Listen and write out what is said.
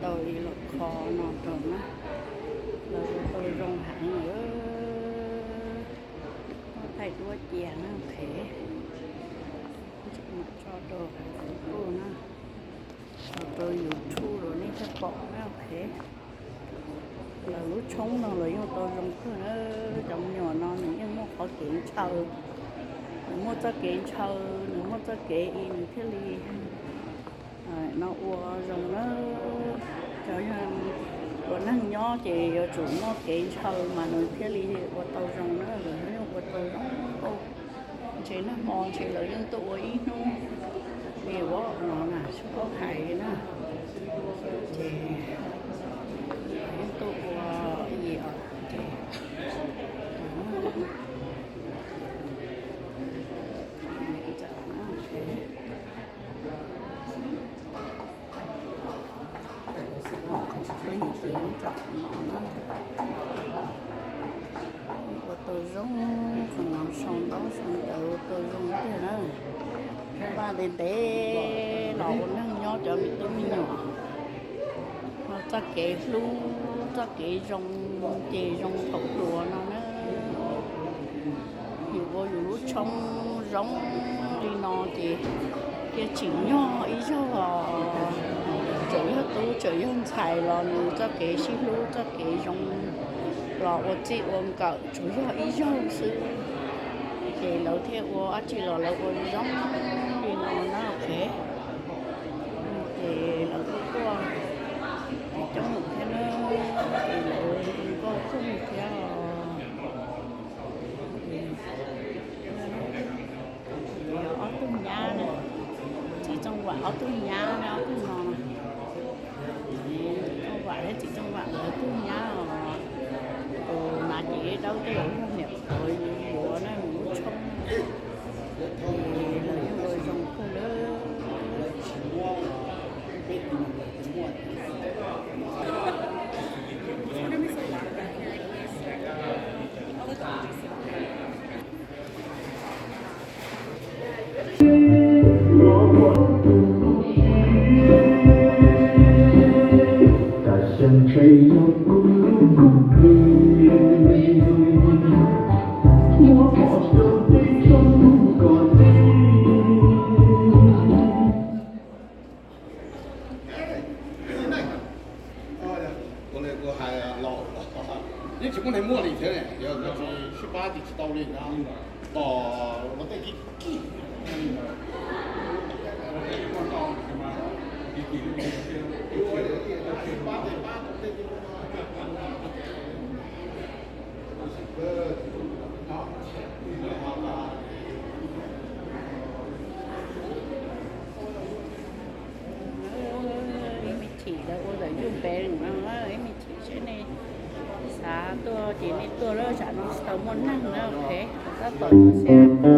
Tau ib los kho no rau na, los tau zoo heev lawm. Muab thaij duab cia na, phem. Tso rau Facebook na, los rau YouTube los nej thiaj pom na, phem. Lawv lub tshoob no los yeej tau zoo kawg na. Cov me nyuam no nws yeej muaj qhov kev ntshaw, nws muaj txoj kev ntshaw, nws muaj txoj kev es nws thiaj li no ua zoo na. Cov yog ua neeg nyob ces yuav tsum muaj kev ntshaw mas nws thiaj li ua tau zoo na. Lawv yeej ua tau zoo nkauj. Ntshe nag hmo ntshe lawv yeej tuaj ua ib hnub li ua no na, tsis paub hais na. Ces yeej tuaj ua ib yam ces Ua tau zoo, qhov no sau ntaub sau ntawv ua tau zoo tiag na. Vaj ntev ntev los ua neeg nyob cov me tub me nyuam, txoj kev hlub txoj kev zoo ces zoo thaum hluas no na. Yus ua yus lub tshoob zoo li no ces cia tsim nyog ib zaug os, txawm yog tub txawm yog ntxhais los nws txoj kev sib hlub txoj kev zoo los ua txij ua nkawm tsuas yog ib zaug xwb, ces lawv thiaj ua dab tsi los lawv ua zoo li no na, ok. Ces lawv kuj tuaj coob lawm thiab na, ces lawv zoo nkauj kawg thiab os. Ob tug nyab na, txiv Txooj Vam ob tug nyab na, ob tug no, Txooj Vam thiab txiv Txooj Vam lawv tug nyab os. Tus Nas Ces Dawb tej zaum yog niam qhuav yuav na, nws lub tshoob, lawv yeej ua zoo kawg lawm. Ua li kuv hais los, yeej tsis muaj neeg muaj li thiab ne, yog tsis sib pab ces tsis tau li na. Tos ua tej kib kib. Ib me chim lawv ua lawv yug npe no, ib me chim seb nej xav tuaj ces nej tuaj lawm, tsam no tsis tau muaj neeg na, ok, tab tom tuaj xwb.